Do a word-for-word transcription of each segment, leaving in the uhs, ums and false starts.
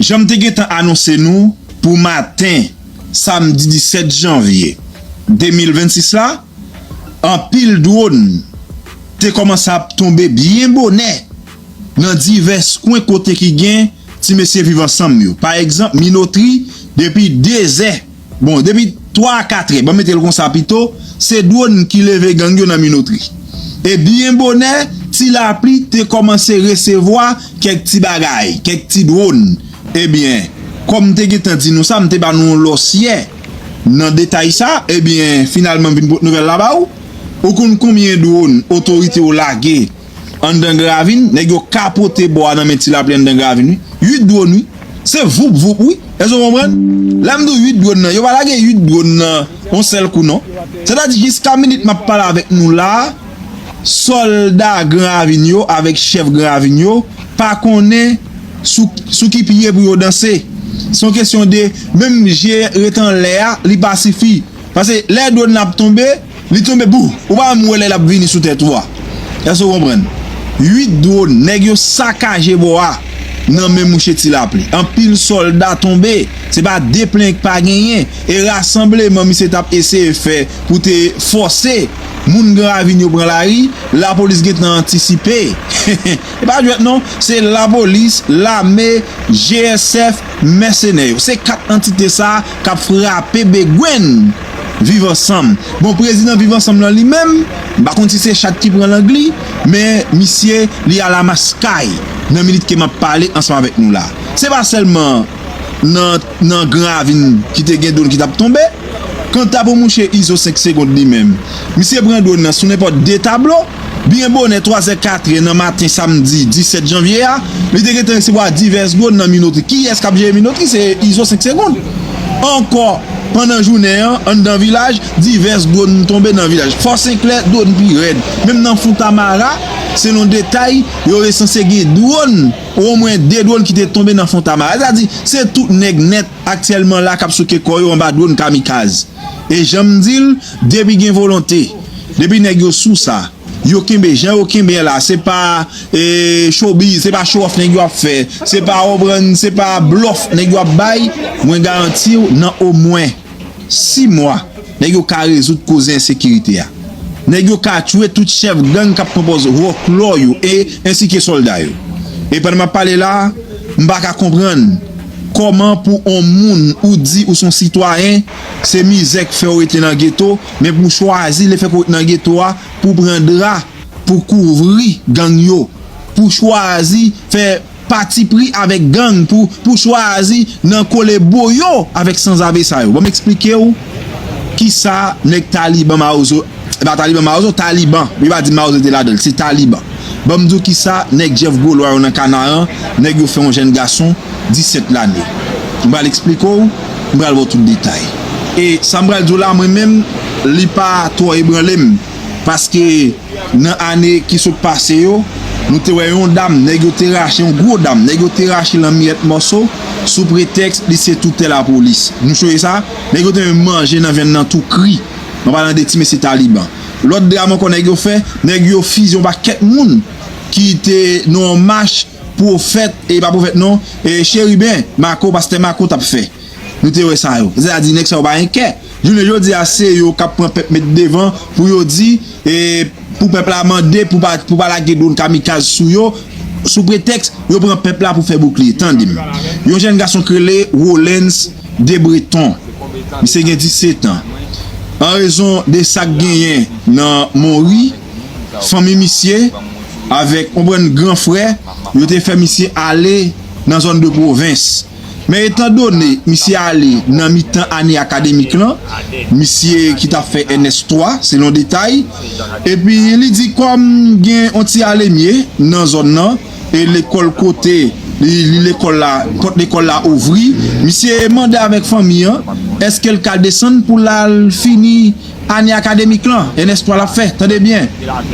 Jan m te gentan anonse nou, pou maten samdi disèt janvye de mil vennsis la, anpil dwòn te kòmanse ap tonbe byen bonè nan divès kwen kote ki gen ti mesye Viv Ansanm yo. Pa egzanp, Minotri, depi dezè, bon, depi twa a katrè, ban m mete l konsa pito, se dwòn ki leve gang yo nan Minotri. E byen bonè, Ti Lapli te kòmanse resevwa kèk ti bagay, kèk ti dwòn. Ebyen, kòm m te gentan di nou sa, m te ba nou yon lòsyè nan detay sa, ebyen, finalman, m vin pot nouvèl la ba ou. Ou konn konbyen dwòn otorite yo lage anndan Gravin? Nèg yo kapote bò a nan men Ti Lapli anndan Gravin, wi. Uit dwòn, wi. Se voup voup, wi. Èske w konprann? Lè m di w uit dwòn nan, yo pa lage uit dwòn nan yon sèl kou, non. Sètadi, jiska minit m ap pale avèk nou la a, sòlda Gran Ravin yo avèk chèf Gran Ravin yo pa konnen sou, sou ki pye pou yo danse. Se yon kesyon de menm je ret anlè a, li pa sifi. Paske lè dwòn nan ap tonbe, li tonbe, bou! Ou pa menm wè lè l ap vini sou tèt ou a. Èske w konprann? Uit dwòn, nèg yo sakaje bò a nan men mouche Ti Lapli. Anpil sòlda tonbe. Se pa de plen k pa genyen. E rasanbleman misye t ap eseye fè pou te fòse moun Gran Ravin yo pran lari, lapolis gentan antisipe. E pa jwèt non, se lapolis, lame, G S F, mèsenè yo. Se kat antite sa k ap frape begwenn Viv Ansanm. Bon, prezidan Viv Ansanm lan li menm, m pa konn si se chat ki pran lang li, men misye, li alamaskay nan minit ke m ap pale ansanm avèk nou la. Se pa sèlman nan, nan Gran Ravin ki te gen dwòn ki t ap tonbe. Kanta pou mouche Izo senk Segond li menm, misye pran dwòn nan sou nenpòt de tablo. Byen bonè, twazè, katrè nan maten samdi disèt janvye a, li te gentan resevwa divès dwòn nan Minotri. Kiyès k ap jere Minotri? Se Izo senk Segond. Ankò, pandan jounen an, anndan vilaj, divès dwòn tonbe nan vilaj. Fò Senklè, dwòn pi rèd. Menm nan Fontamara, selon detay, yo resanse gen dwòn, omwen de dwòn ki te tonbe nan Fontamara. Sètadi, se tout nèg nèt aktyèlman la k ap souke kò yo anba dwòn kamikaz. E jan m di l, depi gen volonte, depi nèg yo sou sa, yo kenbe jan yo kenbe an la, se pa, e, showbiz, se pa show off nèg yo ap fè, se pa, w konprann, se pa blòf nèg yo ap bay, mwen garanti w, nan omwen sis mwa, nèg yo ka rezoud koze ensekirite a. Nèg yo ka tchwe tout chèf gang k ap pran pòz wòklò yo e ensi ke sòlda yo. E pandan m ap pale la, m pa ka konprann kòman pou on moun ou di ou se on sitwayen, se mizè k fè w rete nan geto, men pou w chwazi lefèt ke w rete nan geto a, pou w pran dra, pou w kouvri gang yo, pou w chwazi fè patipri avèk gang, pou, pou w chwazi nan kole boyo avèk sanzave sa yo. Ban m eksplike w kisa nèg Taliban Mawozo, e pa Taliban Mawozo, Taliban. Yo pa di Mawozo te ladan l, se Taliban. Ban m di w kisa nèg Jeff Golwa yo nan Kanaran, nèg yo fè yon jèn gason disèt lane. M pral eksplike w, m pral ba w tout detay. E sa m pral di w la, mwen menm, li pa twò ebranle m. Paske nan ane ki sot pase yo, nou te wè yon dam, nèg yo te rache, yon gwo dam, nèg yo te rache l an miyèt mòso, sou pretèks li se toutè lapolis. Nou sonje sa? Nèg yo te menm manje nan vyann nan tou kri. Mwen palan de ti mesye Taliban. Lòt dram ankò nèg yo fè, nèg yo fize yon pakèt moun ki te nan yon mach pwofèt, e pa pwofèt non, e cheriben, Mako, pastè Mako t ap fè. Nou te wè sa yo. Sètadi nèg sa yo pa gen kè. Jounen jodi a, se yo k ap pran pèp met devan pou yo di, e, pou pèp la mande, pou pa, pou pa lage dwòn kamikaz sou yo, sou pretèks yo pran pèp la pou fè boukliye. Tande m. Yon jèn gason k rele Rolens Debreton. Misye gen disèt an. An rezon de sa k genyen nan Mori, fanmi misye avèk yon bann gran frè, yo te fè misye ale nan zòn de pwovens. Men etandone misye ale nan mitan ane akademik lan, misye ki t ap fè N S twa, selon detay, epi li di kòm gen yon ti alemye nan zòn nan, e lekòl kote li, li lekòl la, pòt lekòl la ouvri, misye mande avèk fanmi an, èske l ka desann pou l al fini ane akademik lan, N S twa l ap fè, tande byen.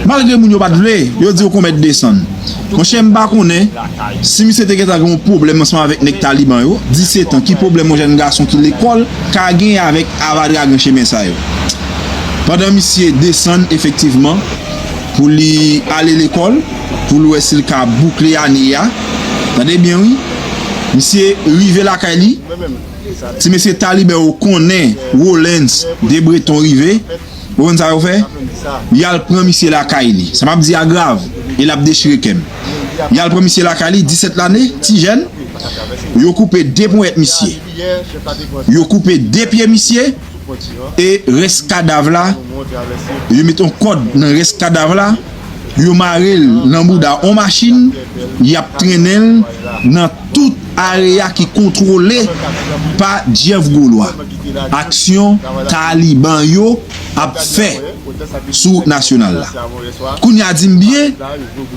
Malgre moun yo pa t vle, yo di yo konmèt desann. Monchè, m pa konnen si misye te gentan gen yon pwoblèm ansanm avèk nèg Taliban yo, disèt an, ki pwoblèm yon jèn gason ki lekòl ka gen avèk avadra gran chemen sa yo. Pandan misye desann efektivman pou li ale lekòl, pou l wè si l ka boukle ane a, tande byen wi, Misye rive lakay li, ti mesye taliban yo konnen Rolens de Breton rive. Ou konn sa yo fè? Y al pran misye lakay li. Sa m ap di a grav, e l ap dechire kè m. Y al pran misye lakay li, disèt lane, ti jèn. Yo koupe de ponyèt misye. Yo koupe de pye misye e rès kadav la, yo met yon kòd nan rès kadav la, yo mare l nan bouda yon machin, y ap trennen l nan tout area ki kontwole pa Jeff Golwa. Aksyon taliban yo ap fè sou nasyonal la. Kounye a, di m byen,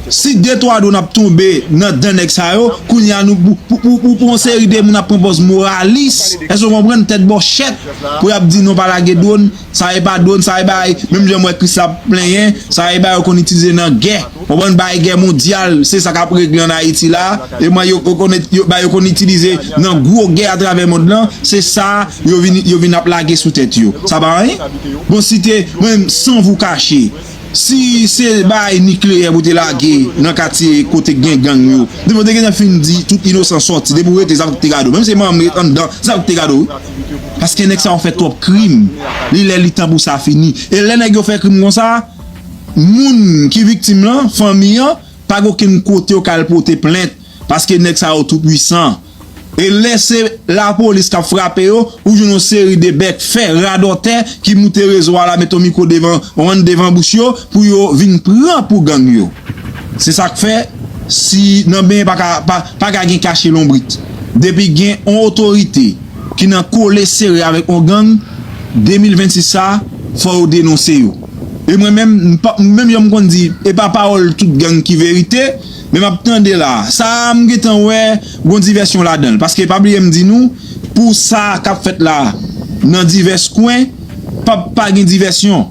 si de twa dwòn ap tonbe nan dan nèg sa yo, kounye a nou pou, pou, pou, pou, pou yon seri de moun ap pran pòz moralis, èske w konprann, tèt bòchèt, pou y ap di non pa lage dwòn, sa e pa dwòn, sa e bay, menm jan m wè Krisla ap plenyen, sa e bay yo konn itilize nan gè. Konprann, bay gè mondyal, se sa k ap regle ann Ayiti la. E mwen, yo, yo konn, yo, bay yo konn itilize nan gwo gè atravè mond lan, se sa yo vin, yo vin ap lage sou tèt yo. Sa pa anyen. Bon, si te, mwen menm, san vou kache, si se bay nikleyè pou te lage nan katye kote gen gang yo, depi w te gentan fin di tout inosan sòti, depi w rete, zafè te gade w. Menm se manman m ret anndan, zafè te gade w, wi. Paske nèg sa yo fè twòp krim. Li lè li tan pou sa fini. E lè nèg yo fè krim konsa, moun ki viktim lan, fanmi an, pa gen okenn kote yo ka al pote plent, paske nèg sa yo tou pwisan. E lè se lapolis k ap frape yo, ou jwenn yon seri de bèk fè, radòtè ki moute rezo a la, met yon mikwo devan, yon devan bouch yo, pou yo vin pran pou gang yo. Se sa k fè, si nan benyen pa ka, pa, pa ka gen kache lonbrit. Depi gen yon otorite ki nan kole sere avèk yon gang, de mil vennsis sa, fò yo denonse yo. E mwen menm, m pa, menm jan m konn di, e pa pawòl tout gang ki verite, men m ap tande la. Sa a, m gentan wè, gon divèsyon ladan l. Paske pa bliye m di nou, pou sa k ap fèt la, nan divès kwen, p ap pa gen divèsyon.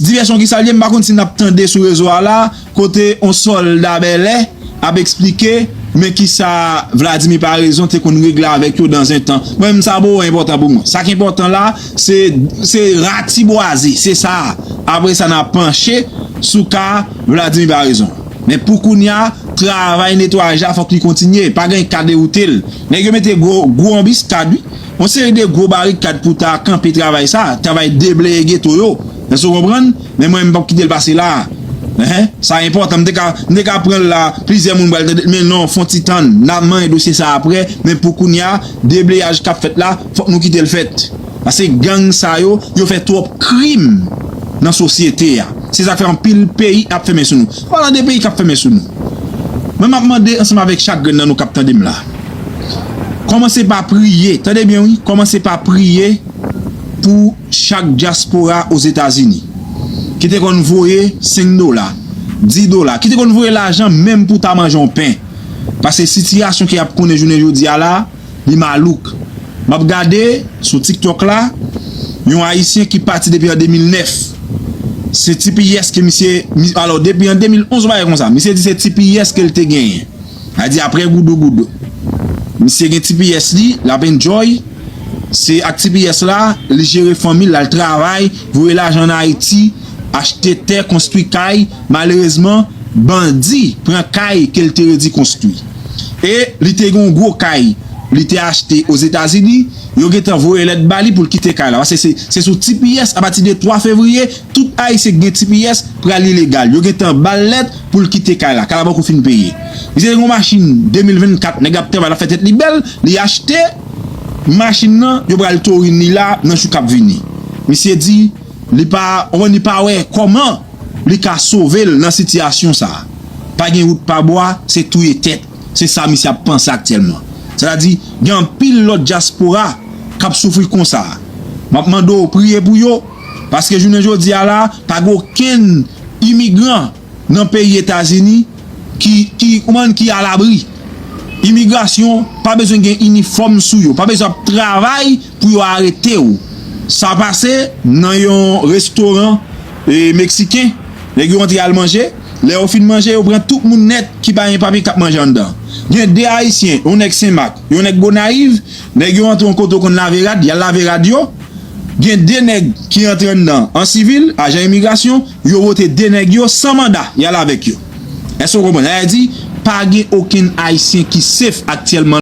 Divèsyon ki sa l ye, m pa konn si n ap tande sou rezo a la, kote yon sòlda bèlè ap eksplike, men kisa Vladimir Paraison te konn regle avèk yo dan en tan. Mwen menm, sa poko enpòtan pou mwen. Sa k enpòtan la, se, se ratibwaze, se sa. Apre sa, n a panche sou ka Vladimir Paraison. Men pou kounye a, travay netwayaj la fòk li kontinye. Pa gen ka dewoute l. Nèg yo mete gwo, gwo anbiskad, wi. Yon seri de gwo barikad pou ta kanpe travay sa, travay debleye geto yo. Èske w konprann? Men mwen, m p ap kite l pase la. Enhen, sa enpòtan. M te ka, m te ka pran l la, plizyè moun pral tande, men non, fon ti tann. N a manyen dosye sa apre, men pou kounye a, debleyaj k ap fèt la, fòk nou kite l fèt. Paske gang sa yo, yo fè twòp krim nan sosyete a. Se sa k fè anpil peyi ap fèmen sou nou. Palan de peyi k ap fèmen sou nou. Mwen, m ap mande ansanm avèk chak grenn nan nou k ap tande m la. Kòmanse pa priye, tande byen wi, kòmanse pa priye pou chak dyaspora Ozetazini ki te konn voye senk dola, dis dola, ki te konn voye lajan menm pou ta manje yon pen. Paske sitiyasyon ke y ap konnen jounen jodi a la, li malouk. M ap gade sou TikTok la, yon Ayisyen ki pati depi an de mil nèf. Se T P S ke misye, mi- alò, depi an de mil onz, bagay konsa. Misye di se T P S ke l te genyen. Sa di apre goudougoudou. Misye gen T P S li, l ap enjoy. Se ak T P S la, li jere fanmi l, l al travay, voye lajan ann Ayiti, achte tè, konstwi kay. Malerezman, bandi pran kay ke l te redi konstwi. E li te gen yon gwo kay li te achte Ozetazini, yo gentan voye lèt ba li pou l kite kay la. Paske se, se sou T P S, apati de twa fevriye, tout Ayisyen ki gen T P S pral ilegal. Yo gentan ba l lèt pou l kite kay la. Kay la poko fin peye. Misye te gen yon machin de mil vennkat, nèg ap travay, l ap fè tèt li bèl, li achte machin nan, yo pral torin li la nan jou k ap vini. Misye di, li pa, ou konprann, li pa wè kòman li ka sove l nan sitiyasyon sa a. Pa gen wout pa bwa, se touye tèt. Se sa misye ap panse aktyèlman. Sètadi, gen anpil lòt dyaspora k ap soufri konsa. M ap mande w priye pou yo, paske jounen jodi a la, pa gen okenn imigran nan peyi Etazini ki, ki, kòman, ki alabri. Imigrasyon pa bezwen gen inifòm sou yo, pa bezwen ap travay pou yo arete w. Sa pase nan yon restoran, e, meksiken, nèg yo antre al manje, lè yo fin manje, yo pran tout moun nèt ki pa gen papye k ap manje anndan. Gen de Ayisyen, yon nèg Senmak, yon nèg Gonayiv, nèg yo antre yon kote yo konn lave rad, y al lave rad yo, gen de nèg ki antre anndan an sivil, ajan imigrasyon, yo vote de nèg yo san manda, y al avèk yo. Èske w konprann? Sa vle di, pa gen okenn Ayisyen ki safe aktyèlman